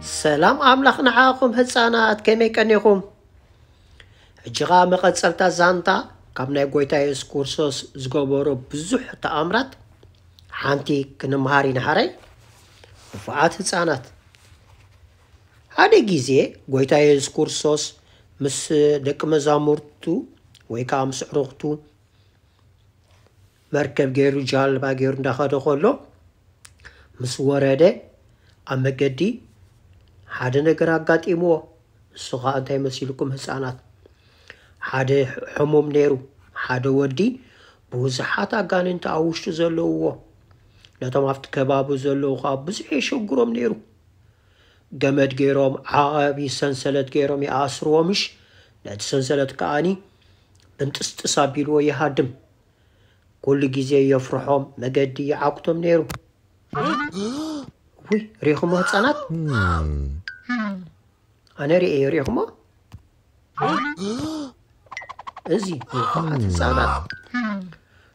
ሰላም ኣምላኽ ንዓኹም ህፃናት፣ ከመይ ቀኒኹም? ሕጂ ኸዓ መቐጸልታ ዛንታ ካብ ናይ ጎይታ የሱስ ክርስቶስ ዝገበሮ ብዙሕ ተኣምራት ሓንቲ ክንምሃር ኢና። ሓራይ ንፉዓት ህፃናት፣ ሓደ ግዜ ጎይታ የሱስ ክርስቶስ ምስ ደቂ መዛሙርቱ ወይ ከዓ ምስ ኣዕሩኽቱ መርከብ ገይሩ፣ ጃልባ ገይሩ እንዳኸደ ከሎ፣ ምስ ወረደ ኣብ መገዲ ሓደ ነገር ኣጋጢምዎ። እሱ ኸዓ እንታይ መሲልኩም ህፃናት? ሓደ ሕሙም ነይሩ። ሓደ ወዲ ብዙሓት ኣጋንንቲ ኣብ ውሽጡ ዘለውዎ፣ ነቶም ኣብቲ ከባቢ ዘለዉ ኸዓ ብዙሕ የሸግሮም ነይሩ። ገመድ ገይሮም፣ ዓቢ ሰንሰለት ገይሮም ይኣስርዎ ምሽ፣ ነቲ ሰንሰለት ከኣኒ ብንጥስጥስ ኣቢልዎ ይሃድም። ኩሉ ግዜ የፍርሖም፣ መገዲ ይዓግቶም ነይሩ። ውይ፣ ሪኢኹሞ ህፃናት? ኣነ ሪኤዮ፣ ሪኢኹሞ? እዚ ንፉዓት ህፃናት፣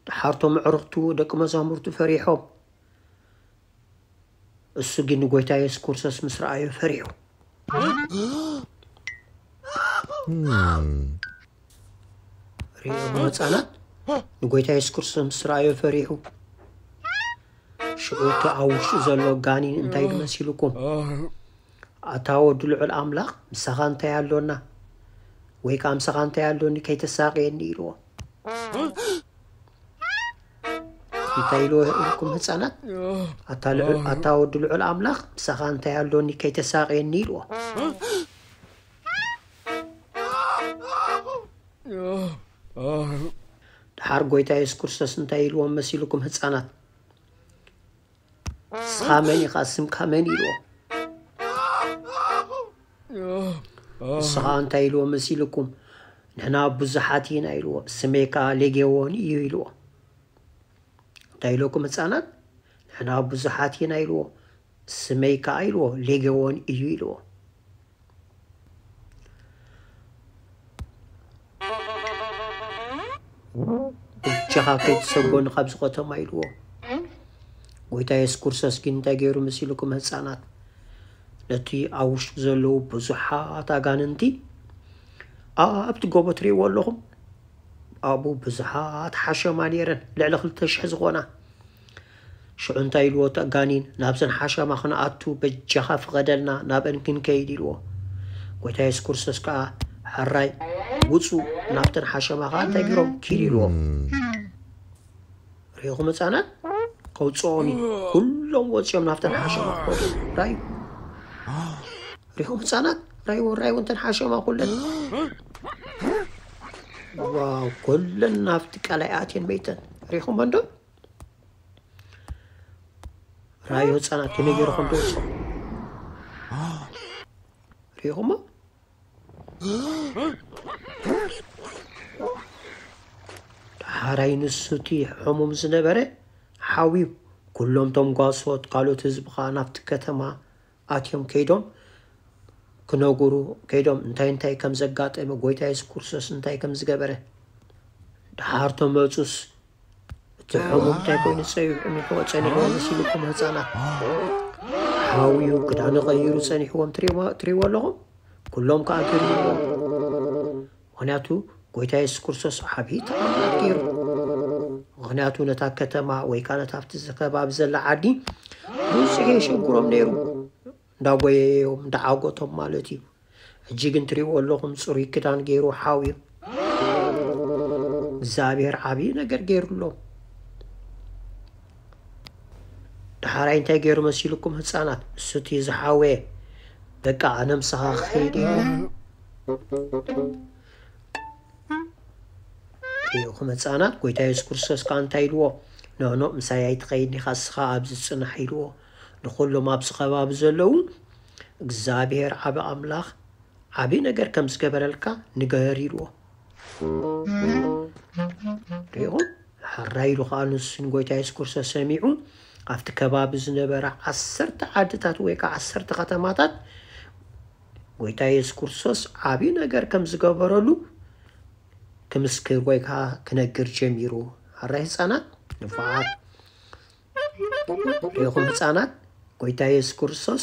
ደሓር እቶም ኣዕሩኽቱ ደቂ መዛሙርቱ ፈሪሖም። እሱ ግን ንጎይታ የሱስ ክርስቶስ ምስ ረኣዮ ፈሪሑ። ሪኢኹሞ ህፃናት? ንጎይታ የሱስ ክርስቶስ ምስ ረኣዮ ፈሪሑ። ሽዑ እቲ ኣብ ውሽጡ ዘሎ ጋኒን እንታይ ኢሉ መሲልኩም? ኣታ ወዲ ልዑል ኣምላኽ፣ ምሳኻ እንታይ ኣሎና? ወይ ከዓ ምሳኻ እንታይ ኣሎኒ? ከይተሳቕየኒ ኢልዎ። እንታይ ኢልዎ ኢልኩም ህፃናት? ኣታ ልዑል፣ ኣታ ወዲ ልዑል ኣምላኽ፣ ምሳኻ እንታይ ኣሎኒ? ከይተሳቕየኒ ኢልዎ። ደሓር ጎይታ የሱስ ክርስቶስ እንታይ ኢልዎም መሲልኩም ህፃናት? ንስኻ መን ኢኻ? ስምካ መን ኢልዎ? ንስኻ እንታይ ኢልዎ መሲልኩም? ንሕና ብዙሓት ኢና ኢልዎ። ስመይ ከዓ ሌጌዎን እዩ ኢልዎ። እንታይ ኢለኩም ህፃናት? ንሕና ብዙሓት ኢና ኢልዎ። ስመይ ከዓ ኢልዎ ሌጌዎን እዩ ኢልዎ። በጃኻ ከይትሰጎኒ ካብዚ ከተማ ኢልዎ። ጎይታ የሱስ ክርስቶስ ግን እንታይ ገይሩ መሲልኩም ህፃናት? ነቲ ኣብ ውሽጡ ዘለዉ ብዙሓት ኣጋንንቲ ኣብቲ ጎቦ ትርእይዎ ኣለኹም። ኣብኡ ብዙሓት ሓሸማ ነይረን፣ ልዕሊ ክልተ ሽሕ ዝኾና። ሽዑ እንታይ ኢልዎ እቲ ኣጋኒን? ናብዘን ሓሸማ ክንኣቱ በጃኻ ፍቐደልና፣ ናብአን ክንከይድ ኢልዎ። ጎይታ የሱስ ክርስቶስ ከኣ፣ ሕራይ ውጹ፣ ናብተን ሓሸማ ከኣ እንታይ ገይሮም? ኪድ ኢልዎ። ሪኢኹም ህፃናት? ከውፅኦም እዩ። ኩሎም ወፂኦም ናብተን ሓሸማ ክኸዱ። ራዩ። ሪኢኹም ህፃናት? ራዩ፣ ራዩ፣ እንተን ሓሸማ ኩለን። ዋው፣ ኩለን ናብቲ ቀላይ ኣትየን መይተን። ሪኢኹም እንዶ? ራዩ ህፃናት ከመይ ገይሩ ከም ደውፆም። ሪኢኹሞ? ደሓራይ ንሱ እቲ ሕሙም ዝነበረ ሓውዩ። ኩሎም ቶም ጓሶት ካልኦት ህዝቢ ኸዓ ናብቲ ከተማ ኣትዮም ከይዶም ክነግሩ ከይዶም እንታይ እንታይ ከም ዘጋጠመ፣ ጎይታ የሱስ ክርስቶስ እንታይ ከም ዝገበረ። ደሓር ተመጹስ እቲ ሕሙም እንታይ ኮይኑ ጸኒሑ፣ ጸኒሕዎ መሲልኩም ህፃናት። ሓውዩ ክዳኑ ቀይሩ ጸኒሕዎም ትሪእዎ ኣለኹም። ኩሎም ከዓ ገሪምዎም። ምኽንያቱ ጎይታ የሱስ ክርስቶስ ዓብዪ ተኣምራት ገይሩ። ምኽንያቱ ነታ ከተማ ወይ ከዓ ነታ ኣብቲ ከባቢ ዘላ ዓዲ ብዙሕ የሸግሮም ነይሩ። እንዳጎየዮም እንዳዓጎቶም ማለት እዩ። ሕጂ ግን ትሪእዎ ኣለኹም፣ ጽሩይ ክዳን ገይሩ ሓውዩ። እግዚኣብሔር ዓብዪ ነገር ገይሩሎም። ደሓራይ እንታይ ገይሩ መሲልኩም ህፃናት? እሱ እቲ ዝሓወየ፣ በቃ ኣነ ምሳኻ ክኸይድ እየ። ሪኢኹም ህፃናት፣ ጎይታ የሱስ ክርስቶስ ከዓ እንታይ ኢልዎ? ኖኖ፣ ምሳይ ኣይትኸይድን ኢኻ፣ እስኻ ኣብዚ ጽናሕ ኢልዎ። ንኹሎም ኣብዚ ከባቢ ዘለዉ እግዚኣብሔር ዓቢ ኣምላኽ ዓቢ ነገር ከም ዝገበረልካ ንገር ኢልዎ። ሪኢኹም? ሕራይ ኢሉ ከዓ ንሱ ንጎይታ የሱስ ክርስቶስ ሰሚዑ፣ ኣብቲ ከባቢ ዝነበራ ዓሰርተ ዓድታት ወይ ከዓ ዓሰርተ ከተማታት ጎይታ የሱስ ክርስቶስ ዓቢ ነገር ከም ዝገበረሉ ክምስክር ወይ ከዓ ክነግር ጀሚሩ። ሕራይ ህፃናት ንፉዓት። ሪኢኹም ህፃናት፣ ጎይታ የሱስ ክርስቶስ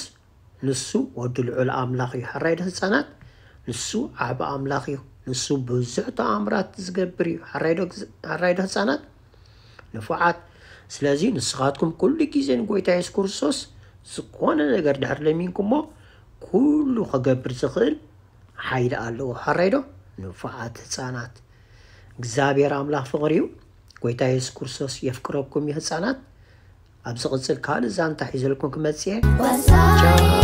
ንሱ ወዲ ልዑል ኣምላኽ እዩ። ሕራይ ዶ ህፃናት? ንሱ ዓቢ ኣምላኽ እዩ። ንሱ ብዙሕ ተኣምራት ዝገብር እዩ። ሕራይ ዶ ግዝ-፣ ሕራይ ዶ ህፃናት? ንፉዓት። ስለዚ ንስኻትኩም ኩሉ ግዜ ንጎይታ የሱስ ክርስቶስ ዝኾነ ነገር ድሕር ለሚንኩሞ፣ ኩሉ ከገብር ዝኽእል ሓይሊ ኣለዎ። ሕራይ ዶ? ንፉዓት ህፃናት። እግዚኣብሔር ኣምላኽ ፍቕሪ እዩ። ጎይታ የሱስ ክርስቶስ የፍቅረኩም እዩ ህፃናት። ኣብ ዝቕጽል ካልእ ዛንታ ሒዘልኩም ክመጽእ እየ። ቻው።